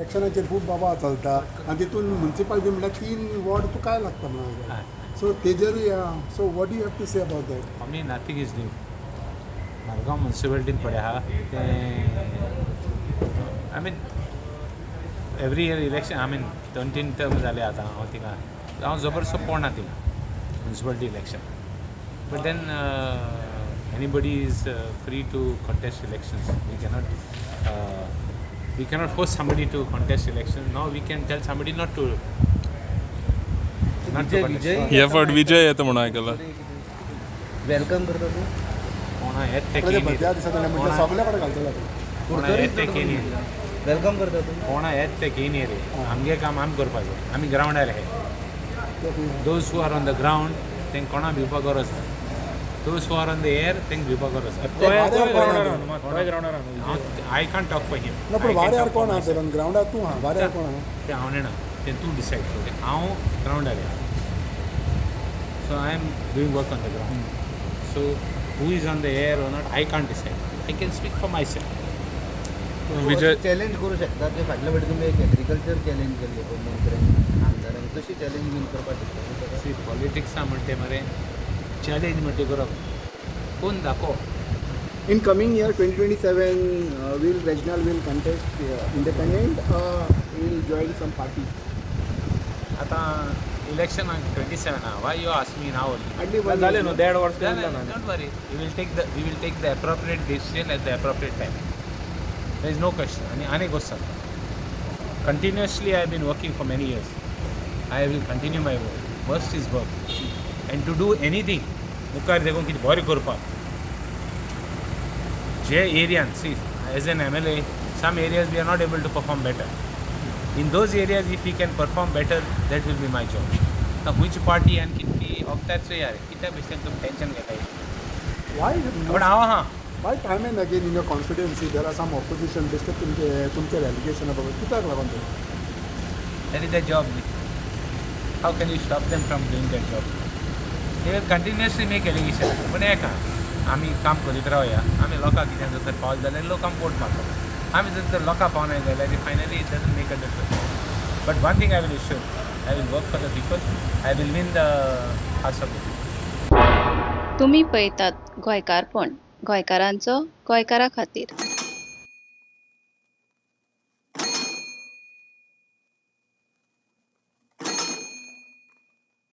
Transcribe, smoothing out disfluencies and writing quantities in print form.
इलेक्शनाचेर खूब बाबा चलता आनी तितून मुन्सिपालिटी म्हळ्यार तीन वॉर्ड तुकाय लागता म्हणून, सो तेजेरूय, so what you have to say about that? For me nothing is new. Margao मुन्सिपालिटीन पळय आहा तें, I mean, every year election, I mean, दोन तीन टर्म जाले आतां हांव थिंगा, हांव जबरदस्त पळोवना थिंगा municipality election. But then anybody is free to contest elections. We cannot force somebody to contest election. Now we can tell somebody not to contest. Vijay हे फावट विजय येता म्हणून आयकलां. Welcome करता तूं? कोणा येत ते आपल्या केली. भरत्या दिसा जाल्यार म्हटल्यार सगळे कडेन घालतले. कोणा येत ते केली. Welcome करता तूं? कोणा येत ते केनी रे, आमगे काम आमी करपाचें, आमी ग्रावंडार हे. Those who are on the ground तेंक कोणा भिवपा गरज ना. Those who are on the air तेंक भिवपा गरज ना. हांव I can't talk for him. ना, पूण वाऱ्यार कोण आहा तर? ग्रावंडार तूं आहा, वाऱ्यार कोण आहा? तें हांव नेणा, तें तूं डिसायड कर. हांव ग्रावंडार आहा, so I am doing work on the ground. So who is on the air or not, I can't decide. I can speak for my self. Vijay challenge करू शकता ते? फाटल्या फावटी तुमी एक एग्रीकल्चर चॅलेंज केल्ले पळय मंत्र्यांनी, आमदारांनी, तशी चॅलेंज बीन करपाक शकता? सी, पॉलिटिक्सा म्हणटे मरे, चॅलेंज म्हणटे करप कोण दाखो. In coming year 2027, will Reginald will contest independent or will join some party? आतां इलेक्शन 27 आहा. Why you ask me now only? Hardly one जालें year. न्हू देड वर्स जालें ना. Don't worry, we will take the appropriate decision at the appropriate time. There is no question. आनी आनी गोश्ट सांगता, continuously I been working for many years. I will continue my work. First is work and to do anything मुखार देखून कितें बरें करपाक जे एरियान. See, as an MLA, some areas we are not able to perform better. In those areas, if we can perform better, that will be my job. आतां खंयची party आनी कितली वखदार चोया रे, कित्या भशेन तुमी टेंशन घेताय? Why? पूण हांव आहा. Why time and again in your constituency there are some opposition, बेश्टे तुमचे तुमचे allegation about, कित्याक लागून ते? That is their job. How can you stop them from doing their job? They will continuously make allegation. पूण एका आमी काम करीत रावया. आमी लोकांक कितें जर तर पावले जाल्यार लोक आमकां वोट मारतले. आमी जर तर लोकां पावनाय जाल्यार finally it doesn't make a difference. But one thing I will assure, I will work for the people. I will win the hearts of the people. तुमी पळयतात गोंयकारपण, गोंयकारांचो गोंयकारा खातीर.